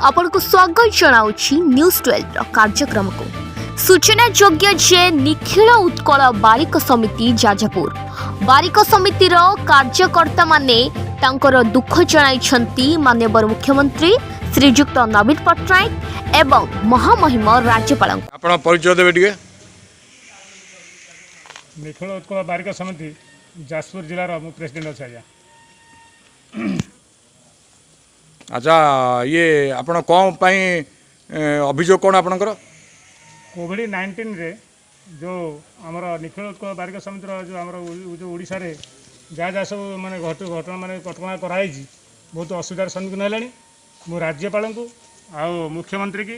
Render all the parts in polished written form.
ଆପଣଙ୍କୁ ସ୍ୱାଗତ ଜଣାଉଛି ନ୍ୟୁଜ୍ 12ର କାର୍ଯ୍ୟକ୍ରମକୁ। ସୂଚନାଯୋଗ୍ୟ ଯେ ନିଖିଳ ଉତ୍କଳ ବାରିକ ସମିତି ଯାଜପୁର ବାରିକ ସମିତିର କାର୍ଯ୍ୟକର୍ତ୍ତାମାନେ ତାଙ୍କର ଦୁଃଖ ଜଣାଇଛନ୍ତି ମାନ୍ୟବର ମୁଖ୍ୟମନ୍ତ୍ରୀ ଶ୍ରୀଯୁକ୍ତ ନବୀନ ପଟ୍ଟନାୟକ ଏବଂ ମହାମହିମ ରାଜ୍ୟପାଳଙ୍କୁ। ଆପଣ ପରିଚୟ ଦେବେ ଟିକେ। ନିଖିଳ ଉତ୍କଳ ବାରିକ ସମିତି ଯାଜପୁର ଜିଲ୍ଲାର ମୁଁ ପ୍ରେସିଡେଣ୍ଟ ଅଛି ଆଜ୍ଞା। ଆଚ୍ଛା, ଇଏ ଆପଣ କ'ଣ ପାଇଁ ଅଭିଯୋଗ କ'ଣ ଆପଣଙ୍କର? କୋଭିଡ଼ 19ରେ ଯେଉଁ ଆମର ନିଖିଳ ଉତ୍କଳ ବାରିକ ସମିତିର ଯେଉଁ ଆମର ଯେଉଁ ଓଡ଼ିଶାରେ ଯାହା ଯାହା ସବୁ ମାନେ ଘଟଣା ମାନେ କଟକଣା କରାହେଇଛି, ବହୁତ ଅସୁବିଧାର ସମ୍ମୁଖୀନ ହେଲେଣି। ମୁଁ ରାଜ୍ୟପାଳଙ୍କୁ ଆଉ ମୁଖ୍ୟମନ୍ତ୍ରୀକି,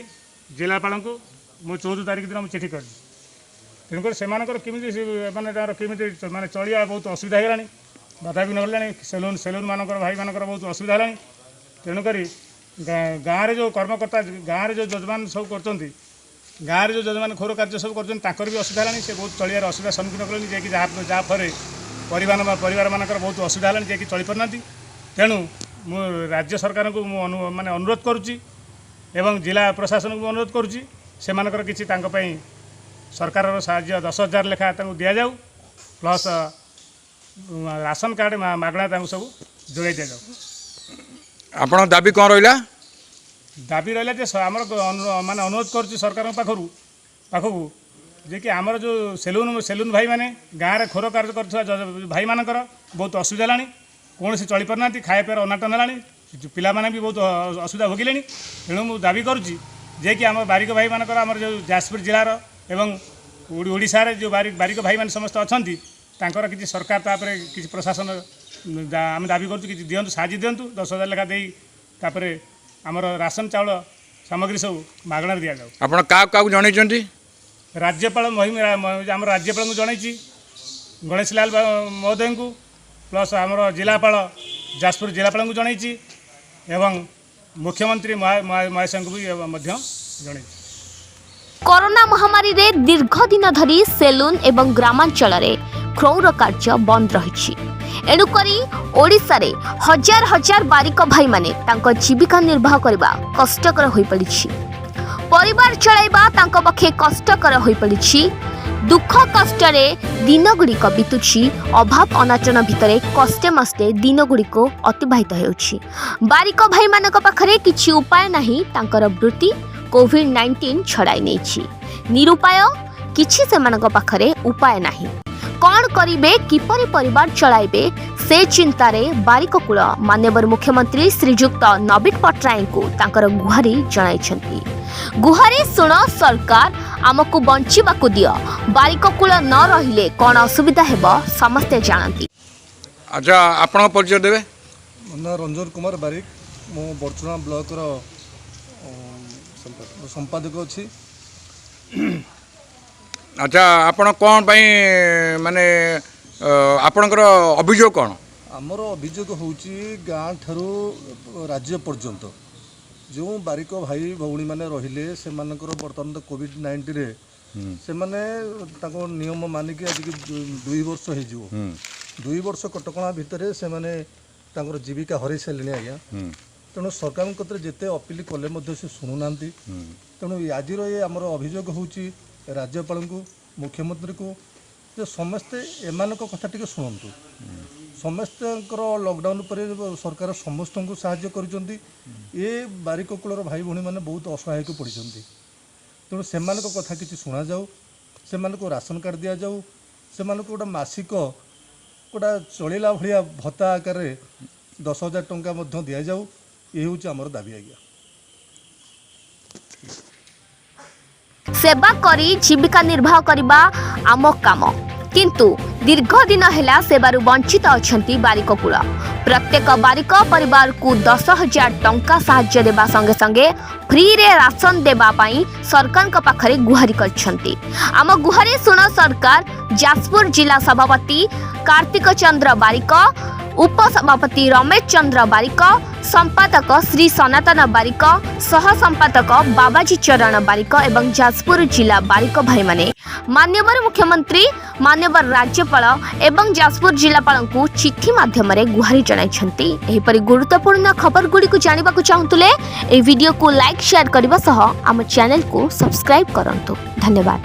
ଜିଲ୍ଲାପାଳଙ୍କୁ ମୁଁ 14 ତାରିଖ ଦିନ ମୁଁ ଚିଠି କରିଛି। ତେଣୁକରି ସେମାନଙ୍କର କେମିତି ମାନେ ତାଙ୍କର କେମିତି ମାନେ ଚଳିବା ବହୁତ ଅସୁବିଧା ହେଇଗଲାଣି, ବାଧାବିଘ୍ନ ହେଲାଣି। ସେଲୁନ୍ ମାନଙ୍କର ଭାଇମାନଙ୍କର ବହୁତ ଅସୁବିଧା ହେଲାଣି। ତେଣୁକରି ଗାଁରେ ଯେଉଁ କର୍ମକର୍ତ୍ତା, ଗାଁରେ ଯେଉଁ ଯଜମାନ ସବୁ କରୁଛନ୍ତି, ଗାଁରେ ଯେଉଁ ଯଜମାନ କ୍ଷୌର କାର୍ଯ୍ୟ ସବୁ କରୁଛନ୍ତି, ତାଙ୍କର ବି ଅସୁବିଧା ହେଲାଣି। ସେ ବହୁତ ଚଳିବାର ଅସୁବିଧା ସମ୍ମୁଖୀନ କଲେଣି, ଯିଏକି ଯାହାଫଳରେ ପରିବାରମାନଙ୍କର ବହୁତ ଅସୁବିଧା ହେଲାଣି, ଯିଏକି ଚଳିପାରୁନାହାନ୍ତି। ତେଣୁ ମୁଁ ରାଜ୍ୟ ସରକାରଙ୍କୁ ମୁଁ ମାନେ ଅନୁରୋଧ କରୁଛି ଏବଂ ଜିଲ୍ଲା ପ୍ରଶାସନକୁ ମୁଁ ଅନୁରୋଧ କରୁଛି, ସେମାନଙ୍କର କିଛି ତାଙ୍କ ପାଇଁ ସରକାରର ସାହାଯ୍ୟ 10,000 ଲେଖା ତାଙ୍କୁ ଦିଆଯାଉ, ପ୍ଲସ୍ ରାସନ କାର୍ଡ଼ ମାଗଣା ତାଙ୍କୁ ସବୁ ଯୋଗାଇ ଦିଆଯାଉ। ଆପଣଙ୍କ ଦାବି କ'ଣ ରହିଲା? ଦାବି ରହିଲା ଯେ ଆମର ମାନେ ଅନୁରୋଧ କରୁଛି ସରକାରଙ୍କ ପାଖକୁ ଯେ କି ଆମର ଯେଉଁ ସେଲୁନ୍ ଭାଇମାନେ, ଗାଁରେ କ୍ଷୌର କାର୍ଯ୍ୟ କରୁଥିବା ଭାଇମାନଙ୍କର ବହୁତ ଅସୁବିଧା ହେଲାଣି। କୌଣସି ଚଳିପାରୁନାହାନ୍ତି, ଖାଇବା ପିଇବାର ଅନାଟନ ହେଲାଣି, ପିଲାମାନେ ବି ବହୁତ ଅସୁବିଧା ଭୋଗିଲେଣି। ତେଣୁ ମୁଁ ଦାବି କରୁଛି ଯେ କି ଆମ ବାରିକ ଭାଇମାନଙ୍କର, ଆମର ଯେଉଁ ଯାଜପୁର ଜିଲ୍ଲାର ଏବଂ ଓଡ଼ିଶାରେ ଯେଉଁ ବାରିକ ଭାଇମାନେ ସମସ୍ତେ ଅଛନ୍ତି, ତାଙ୍କର କିଛି ସରକାର ତାପରେ କିଛି ପ୍ରଶାସନ ଆମେ ଦାବି କରୁଛୁ, କିଛି ଦିଅନ୍ତୁ, ସାହାଯ୍ୟ ଦିଅନ୍ତୁ, 10,000 ଲେଖା ଦେଇ, ତାପରେ ଆମର ରାସନ ଚାଉଳ ସାମଗ୍ରୀ ସବୁ ମାଗଣାରେ ଦିଆଯାଉ। ଆପଣ କାହାକୁ କାହାକୁ ଜଣେଇଛନ୍ତି? ରାଜ୍ୟପାଳ ମହିମ ଆମର ରାଜ୍ୟପାଳଙ୍କୁ ଜଣାଇଛି, ଗଣେଶଲାଲ ମହୋଦୟଙ୍କୁ, ପ୍ଲସ୍ ଆମର ଜିଲ୍ଲାପାଳ, ଯାଜପୁର ଜିଲ୍ଲାପାଳଙ୍କୁ ଜଣାଇଛି ଏବଂ ମୁଖ୍ୟମନ୍ତ୍ରୀ ମହାଶୟଙ୍କୁ ବି ମଧ୍ୟ ଜଣାଇଛି। କରୋନା ମହାମାରୀରେ ଦୀର୍ଘ ଦିନ ଧରି ସେଲୁନ୍ ଏବଂ ଗ୍ରାମାଞ୍ଚଳରେ କ୍ଷୌର କାର୍ଯ୍ୟ ବନ୍ଦ ରହିଛି। ଏଣୁକରି ଓଡ଼ିଶାରେ ହଜାର ହଜାର ବାରିକ ଭାଇମାନେ ତାଙ୍କ ଜୀବିକା ନିର୍ବାହ କରିବା କଷ୍ଟକର ହୋଇପଡ଼ିଛି। ପରିବାର ଚଳାଇବା ତାଙ୍କ ପକ୍ଷେ କଷ୍ଟକର ହୋଇପଡ଼ିଛି। ଦୁଃଖ କଷ୍ଟରେ ଦିନଗୁଡ଼ିକ ବିତୁଛି। ଅଭାବ ଅନାଟନ ଭିତରେ କଷ୍ଟେ ମଷ୍ଟେ ଦିନଗୁଡ଼ିକ ଅତିବାହିତ ହେଉଛି। ବାରିକ ଭାଇମାନଙ୍କ ପାଖରେ କିଛି ଉପାୟ ନାହିଁ। ତାଙ୍କର ବୃତ୍ତି କୋଭିଡ-19 ଛଡ଼ାଇ ନେଇଛି। ନିରୁପାୟ, କିଛି ସେମାନଙ୍କ ପାଖରେ ଉପାୟ ନାହିଁ। କ'ଣ କରିବେ, କିପରି ପରିବାର ଚଳାଇବେ, ସେ ଚିନ୍ତାରେ ବାରିକ କୂଳ ମାନ୍ୟବର ମୁଖ୍ୟମନ୍ତ୍ରୀ ଶ୍ରୀଯୁକ୍ତ ନବୀନ ପଟ୍ଟନାୟକଙ୍କୁ ତାଙ୍କର ଗୁହାରି ଜଣାଇଛନ୍ତି। ଗୁହାରି ଶୁଣ ସରକାର, ଆମକୁ ବଞ୍ଚିବାକୁ ଦିଅ। ବାରିକ କୂଳ ନ ରହିଲେ କ'ଣ ଅସୁବିଧା ହେବ ସମସ୍ତେ ଜାଣନ୍ତି। ଆଚ୍ଛା, ଆପଣଙ୍କ ପରିଚୟ ଦେବେ। ମୋ ନାଁ ରଞ୍ଜନ କୁମାର ବାରିକ। ମୁଁ ବଡ଼ଚଣା ବ୍ଲକର ସମ୍ପାଦକ ଅଛି। ଆଚ୍ଛା, ଆପଣ କ'ଣ ପାଇଁ ମାନେ ଆପଣଙ୍କର ଅଭିଯୋଗ କ'ଣ? ଆମର ଅଭିଯୋଗ ହେଉଛି, ଗାଁ ଠାରୁ ରାଜ୍ୟ ପର୍ଯ୍ୟନ୍ତ ଯେଉଁ ବାରିକ ଭାଇ ଭଉଣୀମାନେ ରହିଲେ, ସେମାନଙ୍କର ବର୍ତ୍ତମାନ ତ କୋଭିଡ଼ 19ରେ ସେମାନେ ତାଙ୍କ ନିୟମ ମାନିକି ଆଜିକି 2 ବର୍ଷ ହେଇଯିବ। 2 ବର୍ଷ କଟକଣା ଭିତରେ ସେମାନେ ତାଙ୍କର ଜୀବିକା ହରାଇ ସାରିଲେଣି ଆଜ୍ଞା। ତେଣୁ ସରକାରଙ୍କ କତିରେ ଯେତେ ଅପିଲ କଲେ ମଧ୍ୟ ସେ ଶୁଣୁନାହାନ୍ତି। ତେଣୁ ଆଜିର ଏ ଆମର ଅଭିଯୋଗ ହେଉଛି ରାଜ୍ୟପାଳଙ୍କୁ, ମୁଖ୍ୟମନ୍ତ୍ରୀଙ୍କୁ ଯେ ସମସ୍ତେ ଏମାନଙ୍କ କଥା ଟିକେ ଶୁଣନ୍ତୁ। ସମସ୍ତଙ୍କର ଲକଡାଉନ୍ ପରେ ସରକାର ସମସ୍ତଙ୍କୁ ସାହାଯ୍ୟ କରୁଛନ୍ତି। ଏ ବାରିକ କୂଳର ଭାଇ ଭଉଣୀମାନେ ବହୁତ ଅସହାୟକୁ ପଡ଼ିଛନ୍ତି। ତେଣୁ ସେମାନଙ୍କ କଥା କିଛି ଶୁଣାଯାଉ, ସେମାନଙ୍କୁ ରାସନ କାର୍ଡ଼ ଦିଆଯାଉ, ସେମାନଙ୍କୁ ଗୋଟେ ମାସିକ ଗୋଟେ ଚଳିଲା ଭଳିଆ ଭତ୍ତା ଆକାରରେ 10,000 ଟଙ୍କା ମଧ୍ୟ ଦିଆଯାଉ। ଏ ହେଉଛି ଆମର ଦାବି ଆଜ୍ଞା। ସେବା କରି ଜୀବିକା ନିର୍ବାହ କରିବା ଆମ କାମ, କିନ୍ତୁ ଦୀର୍ଘ ଦିନ ହେଲା ସେବାରୁ ବଞ୍ଚିତ ଅଛନ୍ତି ବାରିକ କୂଳ। ପ୍ରତ୍ୟେକ ବାରିକ ପରିବାରକୁ 10,000 ଟଙ୍କା ସାହାଯ୍ୟ ଦେବା ସଙ୍ଗେ ସଙ୍ଗେ ଫ୍ରିରେ ରାସନ ଦେବା ପାଇଁ ସରକାରଙ୍କ ପାଖରେ ଗୁହାରି କରିଛନ୍ତି। ଆମ ଗୁହାରି ଶୁଣ ସରକାର, ଯାଜପୁର ଜିଲ୍ଲା ସଭାପତି କାର୍ତ୍ତିକ ଚନ୍ଦ୍ର ବାରିକ। ଉପସଭାପତି ରମେଶ ଚନ୍ଦ୍ର ବାରିକ, ସମ୍ପାଦକ ଶ୍ରୀ ସନାତନ ବାରିକ, ସହ ସମ୍ପାଦକ ବାବାଜୀ ଚରଣ ବାରିକ ଏବଂ ଯାଜପୁର ଜିଲ୍ଲା ବାରିକ ଭାଇମାନେ ମାନ୍ୟବର ମୁଖ୍ୟମନ୍ତ୍ରୀ, ମାନ୍ୟବର ରାଜ୍ୟପାଳ ଏବଂ ଯାଜପୁର ଜିଲ୍ଲାପାଳଙ୍କୁ ଚିଠି ମାଧ୍ୟମରେ ଗୁହାରି ଜଣାଇଛନ୍ତି। ଏହିପରି ଗୁରୁତ୍ୱପୂର୍ଣ୍ଣ ଖବରଗୁଡ଼ିକୁ ଜାଣିବାକୁ ଚାହୁଁଥିଲେ ଏହି ଭିଡ଼ିଓକୁ ଲାଇକ୍, ସେୟାର କରିବା ସହ ଆମ ଚ୍ୟାନେଲକୁ ସବସ୍କ୍ରାଇବ୍ କରନ୍ତୁ। ଧନ୍ୟବାଦ।